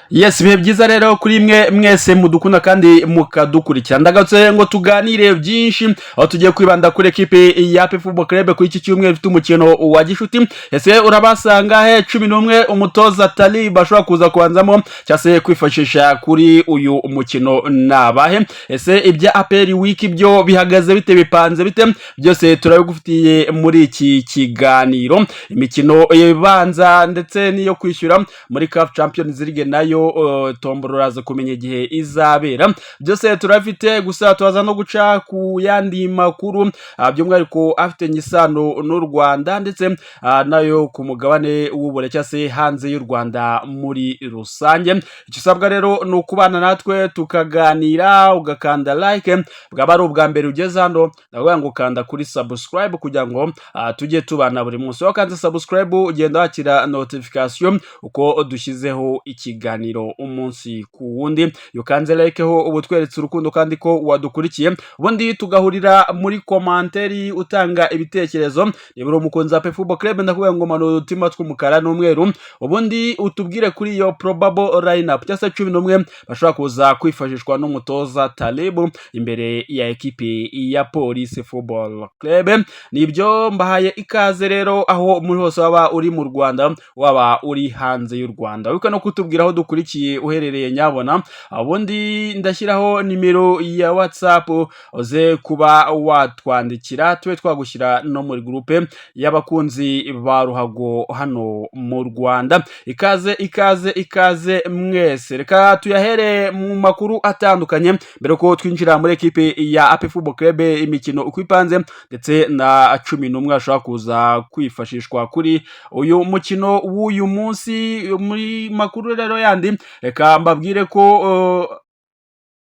Yes, ibihe byiza rero kuri mwe mwese mudukunda kandi mukadukurikira. Ndagarutse ngo tuganire byinshi, aho tugiye kwibanda kuri ekipe ya APR Football Club kuri iki cyumweru ifite umukino wa gishuti. Ese urabasanga he 11 umutoza Talib ashobora kuza kubanzamo cyangwa se kwifashisha kuri uyu mukino nabahe? Ese ibya APR Week byo bihagaze bite, bipanze bite? Byose turabigufitiye muri iki kiganiro. Imikino ibanza ndetse n'iyo kwishyura muri CAF Champions League nayo tombora uraza kumenya igihe izabera. Byose turabifite, gusa turaza no guca ku yandi makuru, by'umwihariko afitanye isano n'u Rwanda ndetse nayo ku mugabane w'Uburayi cyangwa se hanze y'u Rwanda muri rusange. Icyo usabwa rero ni ukubana natwe tukaganira, ugakanda like. Bwaba ari ubwa mbere ugeze hano, ndavuga ngo kanda kuri subscribe kugira ngo tujye tubana buri munsi. Wakanze subscribe, ugenda wakira notification uko dushyizeho ikiganiro umunsi ku wundi. Iyo ukanze like ho uba utweretse urukundo kandi ko wadukurikiye, ubundi tugahurira muri commentaire utanga ibitekerezo. Niba uri umukunzi wa APR Football Club, ndakubwira ngo manura udutima tw'umukara n'umweru, ubundi utubwire kuri iyo probable lineup cyangwa se 11 bashobora kuza kwifashishwa n'umutoza Talib imbere ya ekipe ya Police Football Club. Nibyo, mbahaye ikaze rero aho muri hose, waba uri mu Rwanda, waba uri hanze y'u Rwanda. Wibuke no kutubwira aho dukurikiye uherereye nyabona. Ubundi ndashyiraho nimero ya WhatsApp uze kuba watwandikira, tube twagushyira no muri groupe y'abakunzi ba ruhago hano mu Rwanda. Ikaze, ikaze, ikaze mwese. Reka tuyahere mu makuru atandukanye mbere ko twinjira muri ekipe ya APR Football Club, imikino uko ipanze ndetse na 11 ashobora kuza kwifashishwa kuri uyu mukino w'uyu munsi. Muri makuru rero yandi, reka mbabwire ko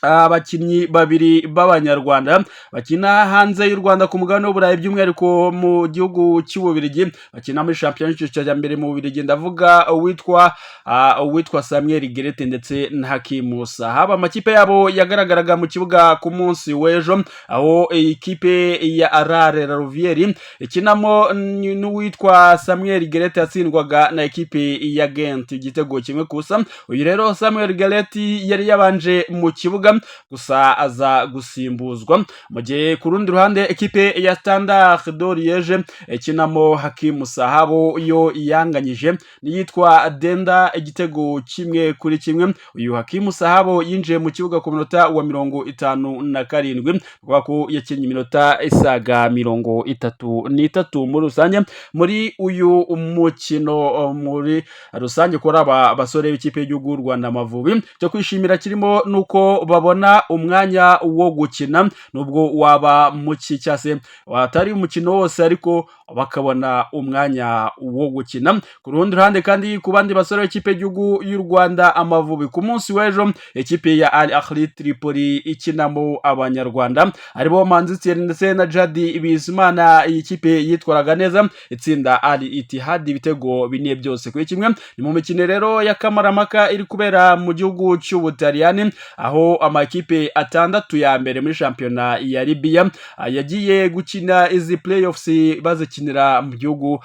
abakinnyi babiri b'Abanyarwanda bakina hanze y'u Rwanda ku mugabane w'Uburayi, by'umwihariko mu gihugu cy'Ububirigi, bakina muri shampiyona y'icyiciro cya mbere mu Bubiligi, ndavuga uwitwa Samuel Gueulette ndetse na Hakimu Sahabo. Amakipe yabo yagaragaraga mu kibuga ku munsi w'ejo, aho ikipe ya Arare La Louvière ikinamo n'uwitwa Samuel Gueulette yatsindwaga na ekipe ya Gent igitego 1-0. Uyu rero Samuel Gueulette yari yabanje mu kibuga, gusa aza gusimbuzwa, mu gihe ku rundi ruhande ekipe ya Standard de Liège ikinamo Hakimu Sahabo yo yanganyije n'iyitwa Dender igitego 1-1. Uyu Hakimu Sahabo yinjiye mu kibuga ku minota wa 57, kuvuga ko yakinnye iminota isaga 33 muri rusange muri uyu mukino. Muri rusange, kuri aba basore b'ikipe y'igihugu y'u Rwanda Amavubi, cyo kwishimira kirimo nuko babona umwanya wo gukina, nubwo waba muki cyangwa se atari umukino wose, ariko bakabona umwanya wo gukina. Ku rundi ruhande kandi, ku bandi basore b'ikipe y'igihugu y'u Rwanda Amavubi, ku munsi w'ejo ikipe ya Al Ahli Tripoli ikinamo Abanyarwanda aribo Manzi Thierry ndetse na Djihad Bizimana, iyi kipe yitwaraga neza itsinda Al Ittihad ibitego 4 byose kuri 1. Ni mu mikino rero ya kamaramaka iri kubera mu gihugu cy'Ubutaliyani, aho amakipe atandatu ya mbere muri shampiyona ya Libya yagiye gukina izi playoffs, bazikinira mu gihugu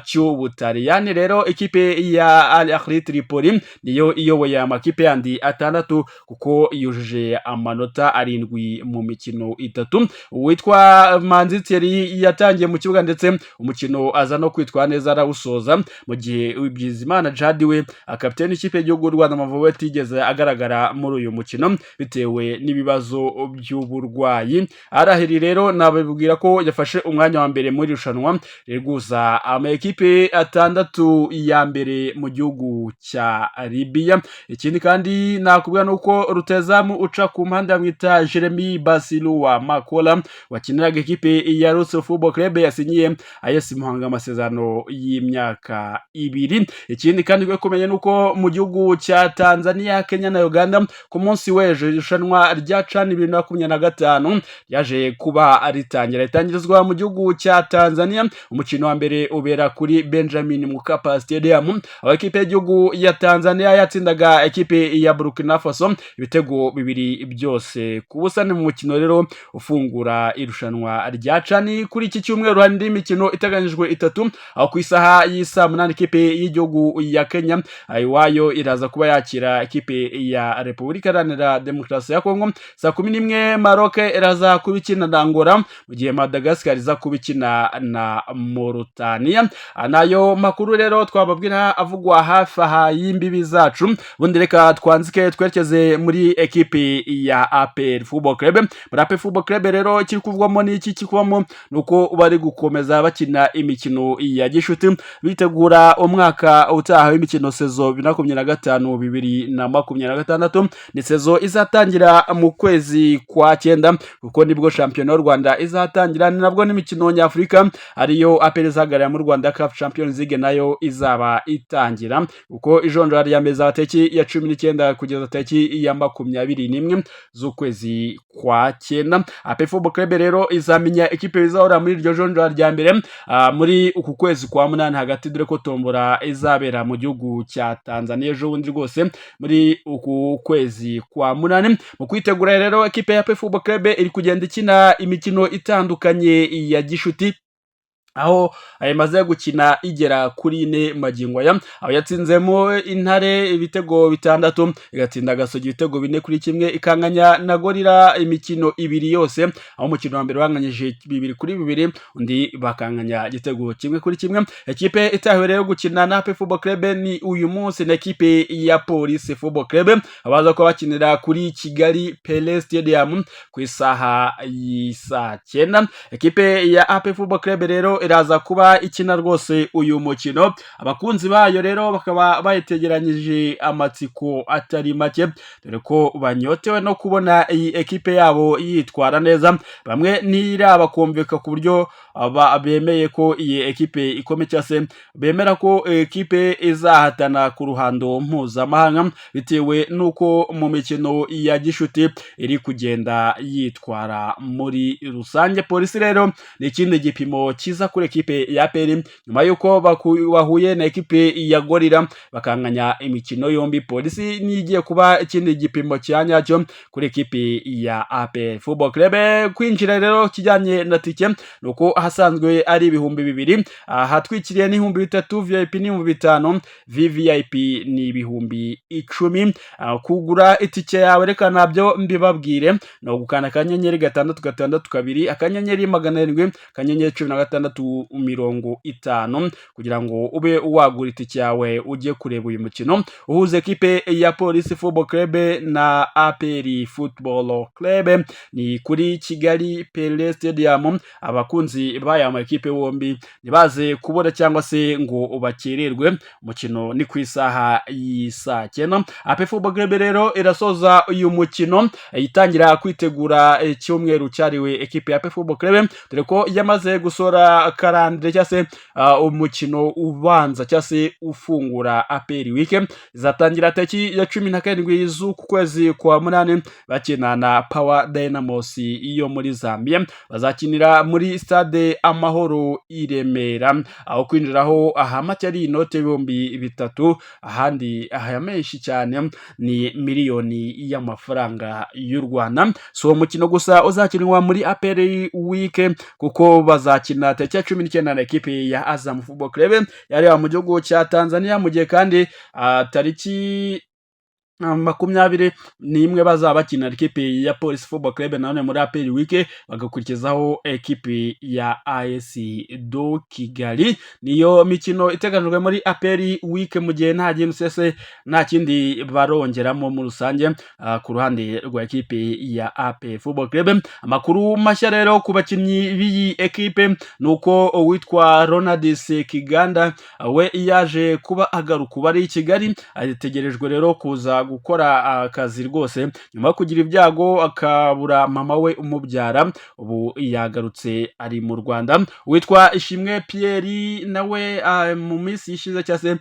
cy'Ubutaliyani. Rero ikipe ya Al Ahli Tripoli niyo iyoboye amakipe yandi atandatu, kuko yujuje amanota 7 mu mikino itatu. Uwitwa Manzi Thierry yatangiye mu kibuga, ndetse umukino aza no kwitwara neza arawusoza, mu gihe Bizimana Djihad we, kapiteni w'ikipe y'igihugu y'u Rwanda Amavubi, atigeze agaragara muri uyu mukino bitewe n'ibibazo by'uburwayi. Al Ahli rero nababwira ko yafashe umwanya wa mbere muri irushanwa riguza amakipe atandatu ya mbere mu gihugu cya Libya. Ikindi kandi nakubwira nuko rutahizamu uca ku mpande bamwita Jeremy Basilua Makola wakiniraga ikipe ya Rutsiro Football Club yasinyiye AS Muhanga amasezerano y'imyaka 2. Ikindi kandi ukwiye kumenya nuko mu gihugu cya Tanzania, Kenya na Uganda ku munsi w'ejo Irushanwa rya CHAN 2025 ryaje kuba ritangira, ritangirizwa mu gihugu cya Tanzania. Umukino wa mbere ubera kuri Benjamin Mkapa Stadium, aho ekipe y'igihugu ya Tanzania yatsindaga ekipe ya Burkina Faso ibitego 2-0. Ni mu mukino rero ufungura irushanwa rya CHAN. Kuri iki cyumweru hari indi mikino iteganyijwe itatu, aho ku isaha y'isaa 8 ikipe y'igihugu ya Kenya iwayo iraza kuba yakira ikipe ya Repubulika Iharanira Demokarasi ya Kongo. Saa 11 Maroc iraza kuba ikina na Angola, mu gihe Madagascar iza kuba ikina na Mauritania. Nayo makuru rero twababwira avugwa hafi aha y'imbibi zacu. Ubundi reka twanzike twerekeze muri ekipi ya APR Football Club. Muri APR Football Club rero, kiri kuvugwamo n'iki? Kikubamo ni uko bari gukomeza bakina imikino ya gishuti, bitegura umwaka utaha w'imikino, saison 2025 2026. Ni saison izatangira mu kwezi kwa cyenda, kuko nibwo shampiyona y'u Rwanda izatangira, ni nabwo n'imikino nyafurika ariyo APR izahagararira mu Rwanda, CAF Champions League, nayo izaba itangira, kuko ijonjora rya mbere izaba tariki ya 19 kugeza tariki ya 21 z'ukwezi kwa cyenda. APR Football Club rero izamenya ikipe bizahora muri iryo jonjora rya mbere muri uku kwezi kwa munani hagati, dore ko tombora izabera mu gihugu cya Tanzania ejo bundi rwose muri uku kwezi kwa munani. Mu kwitegura rero, ekipe ya APR Football Club iri kugenda ikina imikino itandukanye ya gishuti, aho imaze gukina igera kuri ine magingo aya, aho yatsinzemo Intare ibitego 6, igatsinda Gasogi ibitego 4-1, ikanganya na Gorilla imikino ibiri yose, aho umukino wa mbere banganyije 2-2, undi bakanganya igitego 1-1. Ekipe itahiwe rero gukina na APR Football Club ni uyu munsi na ekipe ya Police Football Club, abaza kuba bakinira kuri Kigali Pele Stadium ku isaha y'isaa 9. Ekipe ya APR Football Club rero iraza kuba ikina rwose uyu mukino, abakunzi bayo rero bakaba bayitegeranyije amatsiko atari make, dore ko banyotewe no kubona iyi ekipe yabo yitwara neza. Bamwe ntirabakumvika ku buryo bemeye ko iyi ekipe ikomeye, cyangwa se bemera ko ekipe izahatana ku ruhando mpuzamahanga, bitewe n'uko mu mikino ya gishuti iri kugenda yitwara muri rusange. Polisi rero ni ikindi gipimo cyiza kuri ekipe ya APR, nyuma y'uko bahuye na ekipe ya Gorilla bakanganya imikino yombi. Polisi niyo igiye kuba ikindi gipimo cya nyacyo kuri ekipe ya APR Football Club. Kwinjira rero, kijyanye na tike, ni uko ahasanzwe ari 2000, ahatwikiriye ni 3000, VIP ni 5000, VVIP ni 10,000. Kugura itike yawe, reka nabyo mbibabwire, ni ugukanda *662*716 *1650 kugira ngo ube wagura itike yawe ujye kureba uyu mukino uhuza ekipe ya Police Football Club na APR Football Club. Ni kuri Kigali Pele Stadium. Abakunzi b'aya makipe bombi ntibaze kubura cyangwa se ngo bakererwe. Umukino ni ku isaha y'isaa 9. APR Football Club rero irasoza uyu mukino itangira kwitegura icyumweru cyariwe ekipe ya APR Football Club, dore ko yamaze gusohora calendrier, cyangwa se umukino ubanza cyangwa se ufungura APR Week. Izatangira tariki ya 17 z'uku kwezi kwa munani, bakina na Power Dynamos yo muri Zambia. Bazakinira muri Stade Amahoro i Remera, aho kwinjiraho ahamake ari inote 3000, ahandi aya menshi cyane ni miliyoni y'amafaranga y'u Rwanda. Si uwo mukino gusa uzakinwa muri APR Week, kuko bazakina tariki ya 19 na ekipe ya Azam Football Club yari mu gihugu cya Tanzania, mu gihe kandi tariki 21 bazaba bakina ekipe ya Police Football Club nanone muri APR Week, bagakurikizaho ekipe ya AS do Kigali. Niyo mikino iteganyijwe muri APR Week, mu gihe nta kintu sese nta kindi barongeramo muri rusange ku ruhande rwa ekipe ya APR Football Club. Amakuru mashya rero ku bakinnyi b'iyi ekipe ni uko uwitwa Ronald Sekiganda we yaje kuba agaruka, ubu ari i Kigali, ategerejwe rero kuza gukora akazi rwose nyuma yo kugira ibyago akabura mama we umubyara. Ubu yagarutse ari mu Rwanda. Witwa Ishimwe Pierre nawe mu minsi ishize, cyangwa se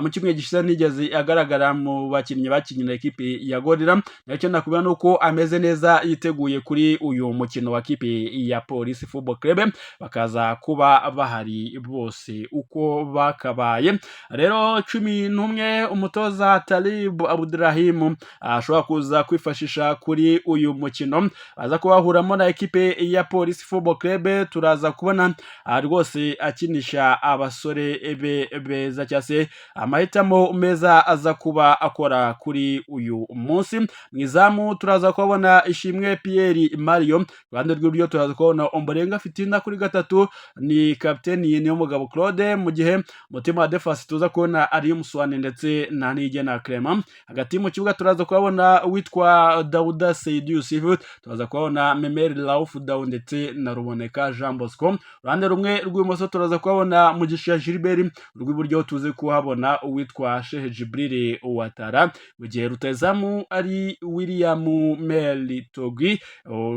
mu cyumweru gishize, ntigeze agaragara mu bakinnyi bakinnye na ekipi ya Gorilla. Nacyo nakubwira ni uko ameze neza, yiteguye kuri uyu mukino wa kipe ya Police Football Club, bakaza kuba bahari bose uko bakabaye. Rero 11 umutoza Talib Abdurahim ashobora kuza kwifashisha kuri uyu mukino aza kubahuramo na ekipe ya Police Football Club, turaza kubona rwose akinisha abasore be beza, cyangwa se amahitamo meza aza kuba akora kuri uyu munsi. Mu izamu turaza kubabona Ishimwe Pierre Mario, iruhande rw'iburyo turaza kubona Ombolenga Fitina, kuri gatatu ni kapiteni Niyomugabo Claude, mu gihe mutima wa défense tuza kubona ari Muswane ndetse na Niyigena Clement. Hagati mu kibuga turaza kuhabona witwa Dauda Seidi Yusufu, turaza kuhabona Memel Raouf Dao ndetse na Ruboneka Jean Bosco. Uruhande rumwe rw'ibumoso turaza kuhabona Mugisha Gilbert, urw'iburyo tuze kuhabona uwitwa Shehe Jibril Ouattara, mu gihe rutahizamu ari William Mel Togui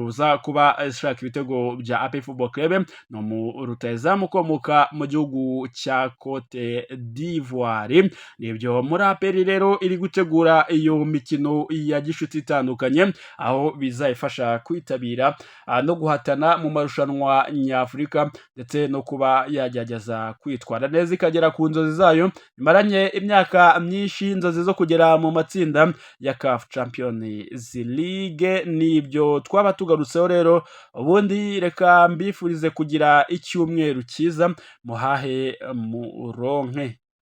uza kuba ashaka ibitego bya APR Football Club. Ni umu rutahizamu ukomoka mu gihugu cya Cote d'Ivoire. Nibyo, muri APR rero iri gutegura iyo mikino ya gishuti itandukanye, aho bizayifasha kwitabira no guhatana mu marushanwa nyafurika, ndetse no kuba yagerageza kwitwara neza ikagera ku nzozi zayo imaranye imyaka myinshi, inzozi zo kugera mu matsinda ya CAF Champions League. Nibyo twaba tugarutseho rero. Ubundi reka mbifurize kugira icyumweru cyiza, muhahe muronke.